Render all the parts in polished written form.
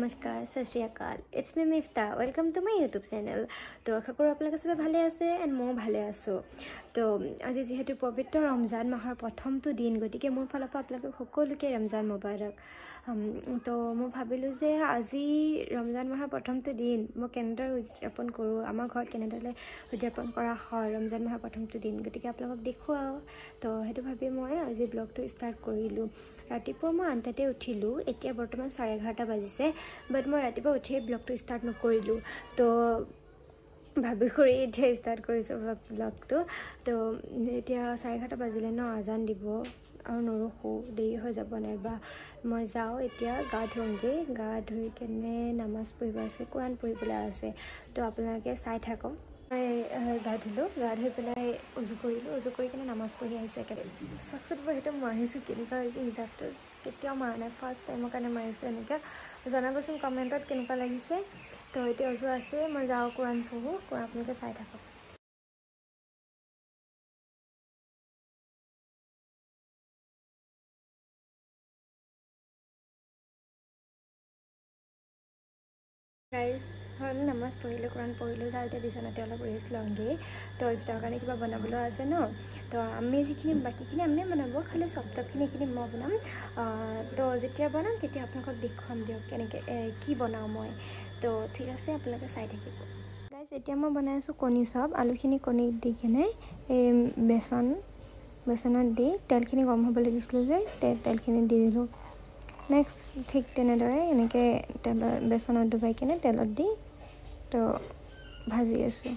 নমস্কাৰ, সত শ্ৰী আকাল। It's me Mifta, welcome to my YouTube channel. তো আশা কৰোঁ আপোনালোকে চবে ভালে আছে এণ্ড ময়ো ভালে আছোঁ। তো আজি যিহেতু পবিত্ৰ ৰমজান মাহৰ প্ৰথমটো দিন, গতিকে মোৰ ফালৰ পৰা আপোনালোক সকলোকে ৰমজান মুবাৰক। তো মই ভাবিলোঁ যে আজি ৰমজান মাহৰ প্ৰথমটো দিন মই কেনেদৰে উদযাপন কৰোঁ, আমাৰ ঘৰত কেনেদৰে উদযাপন কৰা হয় ৰমজান মাহৰ প্ৰথমটো দিন, গতিকে আপোনালোকক দেখুৱাওঁ। তো সেইটো ভাবি মই আজি ব্লগটো ষ্টাৰ্ট কৰিলোঁ। ৰাতিপুৱা মই 8টাতে উঠিলোঁ, এতিয়া বৰ্তমান 11:30 বাজিছে, বাট মই ৰাতিপুৱা উঠিয়ে ব্লগটো ষ্টাৰ্ট নকৰিলোঁ। তো ভাবি কৰি এতিয়া ষ্টাৰ্ট কৰিছোঁ ব্লগটো। তো এতিয়া 11:30 বাজিলে ন, আজান দিব আৰু নৰখোঁ, দেৰি হৈ যাব নাইবা। মই যাওঁ এতিয়া গা ধুওঁগৈ, গা ধুই কেনে নামাজ পঢ়িব আছে, কোৰাণ পঢ়িবলৈ আছে, তো আপোনালোকে চাই থাকক। মই গা ধুলোঁ, গা ধুই পেলাই উজু কৰিলোঁ, উজু কৰি কেনে নামাজ পঢ়ি আহিছোঁ। একেবাৰে চাকচত মই সেইটো মাৰিছোঁ, কেনেকুৱা হৈছে হিজাবটো কেতিয়াও মাৰা নাই, ফাৰ্ষ্ট টাইমৰ কাৰণে মাৰিছোঁ এনেকৈ। জনাবচোন কমেণ্টত কেনেকুৱা লাগিছে। তো এতিয়া উজু আছে, মই যাওঁ কোৰাণ পঢ়োঁ, কোৰাণ আপোনালোকে চাই থাকক। গাইজ হ'ল, নামাজ পঢ়িলোঁ, কোৰাণ পঢ়িলোঁ, তাৰ এতিয়া বিচনাতে অলপ ৰেষ্ট লওঁগৈ। তো ইফতাৰৰ কাৰণে কিবা বনাবলৈ আছে ন, তো আমি যিখিনি বাকীখিনি আমিয়ে বনাব, খালি চব টপখিনি এইখিনি মই বনাম। তো যেতিয়া বনাম তেতিয়া আপোনালোকক দেখুৱাম দিয়ক কেনেকৈ কি বনাওঁ মই। তো ঠিক আছে, আপোনালোকে চাই থাকিব। গাইজ এতিয়া মই বনাই আছোঁ কণী চপ। আলুখিনি কণীত দি কেনে এই বেচনত দি তেলখিনি গৰম হ'বলৈ দিছিলোঁ যে, তেলখিনি দি দিলোঁ। নেক্সট ঠিক তেনেদৰে এনেকৈ তেল বেচনত ডুবাই কেনে তেলত দি তো ভাজি আছোঁ।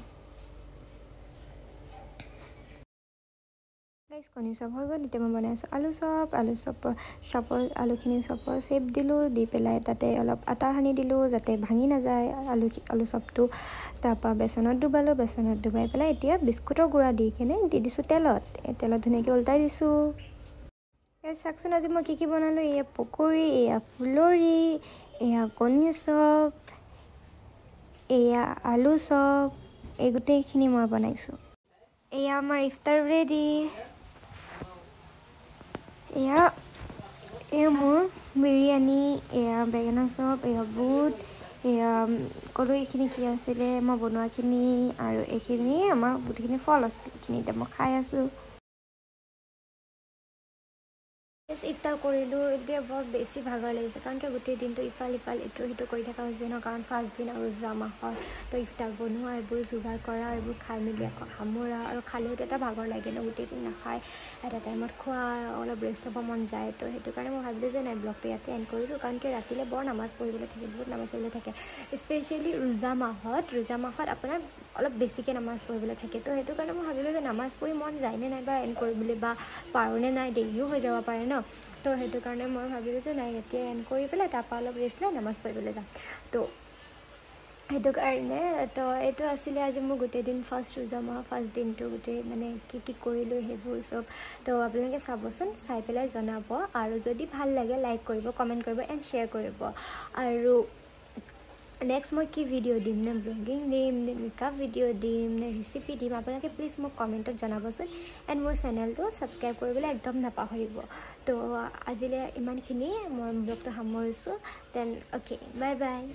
গাইজ কণী চপ হৈ গ'ল। এতিয়া মই বনাই আছোঁ আলু চপ। আলু চপৰ আলুখিনি চপৰ চেপ দিলোঁ, দি পেলাই তাতে অলপ আটা সানি দিলোঁ যাতে ভাঙি নাযায় আলু চপটো। তাৰপৰা বেচনত ডুবালোঁ, বেচনত ডুবাই পেলাই এতিয়া বিস্কুটৰ গুড়া দি কেনে দি দিছোঁ তেলত, তেলত ধুনীয়াকৈ ওলটাই দিছোঁ। চাওকচোন আজি মই কি কি বনালোঁ। এয়া পকৰি, এয়া ফুলৰি, এয়া কণী চপ, এয়া আলু চপ, এই গোটেইখিনি মই বনাইছোঁ। এয়া আমাৰ ইফতাৰ ৰেডি। এয়া মোৰ বিৰিয়ানী, এয়া বেঙেনা চপ, এয়া বুট, এয়া ক'লো এইখিনি কি আছিলে মই বনোৱাখিনি, আৰু এইখিনি আমাৰ গোটেইখিনি ফল আছিলে, এইখিনি এতিয়া মই খাই আছোঁ। ইফতাৰ কৰিলোঁ, এতিয়া বৰ বেছি ভাগৰ লাগিছে, কাৰণ কিয় গোটেই দিনটো ইফাল ইফাল ইটো সিটো কৰি থকা হৈছে ন, কাৰণ ফাৰ্ষ্ট দিন আৰু ৰোজা মাহৰ, তো ইফতাৰ বনোৱা, এইবোৰ যোগাৰ কৰা, এইবোৰ খাই মেলি আকৌ সামৰা, আৰু খালেওতো এটা ভাগৰ লাগে ন, গোটেই দিন নাখায় এটা টাইমত খোৱা, অলপ ৰেষ্ট ল'ব মন যায়। তো সেইটো কাৰণে মই ভাবিলোঁ যে নাই ব্লগটো ইয়াতে এণ্ড কৰিলোঁ, কাৰণ কিয় ৰাতিলৈ বৰ নামাজ পঢ়িবলৈ থাকে, বহুত নামাজ পঢ়িবলৈ থাকে, স্পেচিয়েলি ৰোজা মাহত আপোনাৰ অলপ বেছিকৈ নামাজ পঢ়িবলৈ থাকে। তো সেইটো কাৰণে মই ভাবিলোঁ যে নামাজ পঢ়ি মন যায়নে নাই বা এণ্ড কৰিবলৈ বা পাৰোঁনে নাই, দেৰিও হৈ যাব পাৰে ন, তো সেইটো কাৰণে মই ভাবিলোঁ যে নাই এতিয়া এণ্ড কৰি পেলাই তাৰপৰা অলপ ৰেষ্ট লৈ নামাজ পঢ়িবলৈ যাম। তো সেইটো কাৰণে তো এইটো আছিলে আজি মোৰ গোটেই দিন ফাৰ্ষ্ট ৰোজা মাহৰ ফাৰ্ষ্ট দিনটো গোটেই মানে কি কি কৰিলোঁ সেইবোৰ চব। তো আপোনালোকে চাবচোন, চাই পেলাই জনাব, আৰু যদি ভাল লাগে লাইক কৰিব, কমেণ্ট কৰিব এণ্ড শ্বেয়াৰ কৰিব। আৰু নেক্সট মই কি ভিডিঅ' দিম, নে ব্লগিং দিম, নে মেকআপ ভিডিঅ' দিম, নে ৰেচিপি দিম, আপোনালোকে প্লিজ মোক কমেণ্টত জনাবচোন। এণ্ড মোৰ চেনেলটো ছাবস্ক্ৰাইব কৰিবলৈ একদম নাপাহৰিব। তো আজিলৈ ইমানখিনি, মই ব্লগটো সামৰিছোঁ। Then okay, bye bye.